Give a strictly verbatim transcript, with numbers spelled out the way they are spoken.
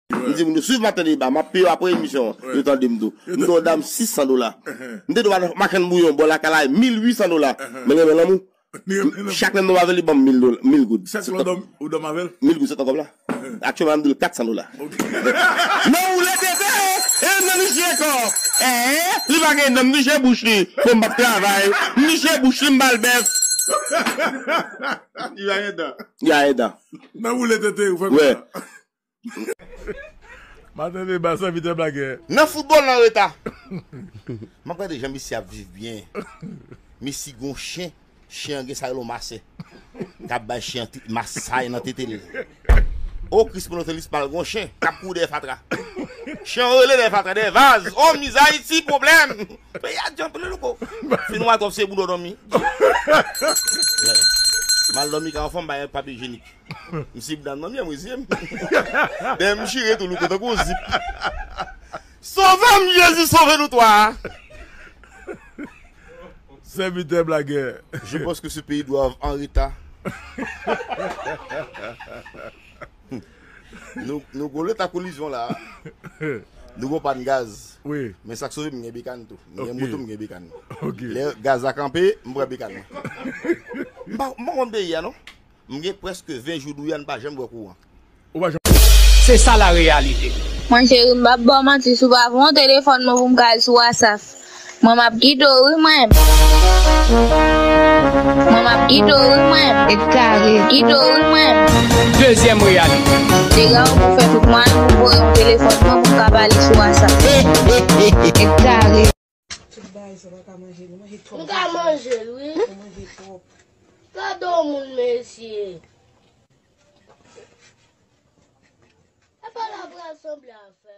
M di moun yo, swiv Maten Deba, m ap peye yo apre emisyon an. Yo tande m tou. M te yon dam sis san dola. M te dwe al machann bouyon bò lakay la, mil uit san dola. Men renmen lanmou. Chak lè m dòmi avè l, li ban m mil dola, mil goud. Chak lè w dòmi avè l? Mil goud, se tan kòb la. Aktyèlman, m dwe l kat san dola. Nan woule tete, e nan niche kò. Eh, li pa gen dan, m niche bouch li. Bon, m p ap travay. M niche bouch li, m ba l bèf. Y a un dan. Y a un dan. Nan woule tete, ou fè konsa. Maten Deba, sèvitè blagè. Nan foutbòl, nan reta. M ap gade jan misye ap viv byen. Messi gon chen, chen an gen sa rele yon masè. K ap bay chen an ti masay nan tete l. O Kris, pou nou te lis pal gon chen k ap kouri dèyè fatra. Chen an rele dèyè fatra, dèyè vaz. O miz Ayiti, pwoblèm. Peyi a di anpil louko. Fin wè twòp se bouda w dòmi. M al dòmi ka yon fanm bay papye ijyenik. M si bouda m nan mye, m reziye m. Dèyè m chire tou louko tankou yon zip. Sove m, Jezi, sove nou twa. Sèvitè blagè. Je pense que ce pays doit en retard. Nou, nou gon reta kolizyon la. Nou gon pàn gaz. Wi. Men sa k sove m, m gen bekàn tou. M gen moto, m gen bekàn. Ok. Lè gaz la kanpe, m pran bekàn mwen. M pa, m pa konn peyi a non. M gen prèske ven jou Duyane pa janm wè kouran. Ou pa janm. Se sa la reyalite. Mwen cheri, m p ap ba w manti, si w pa voye yon telefòn mwen pou m ka al sou WhatsApp. Mwen m ap kite w wi mwen. Mwen m ap kite w wi mwen. E kare. Kite w wi mwen. Dezyèm reyalite. Dega w pou fè tout mwayen pou voye yon telefòn mwen pou m ka pale sou WhatsApp. E kare. Tout bagay sa pa ka manje, nou manje twòp. Nou ka manje l, wi. Nou manje twòp. Gade yon moun, mesye. E pa la pral sanble a fè.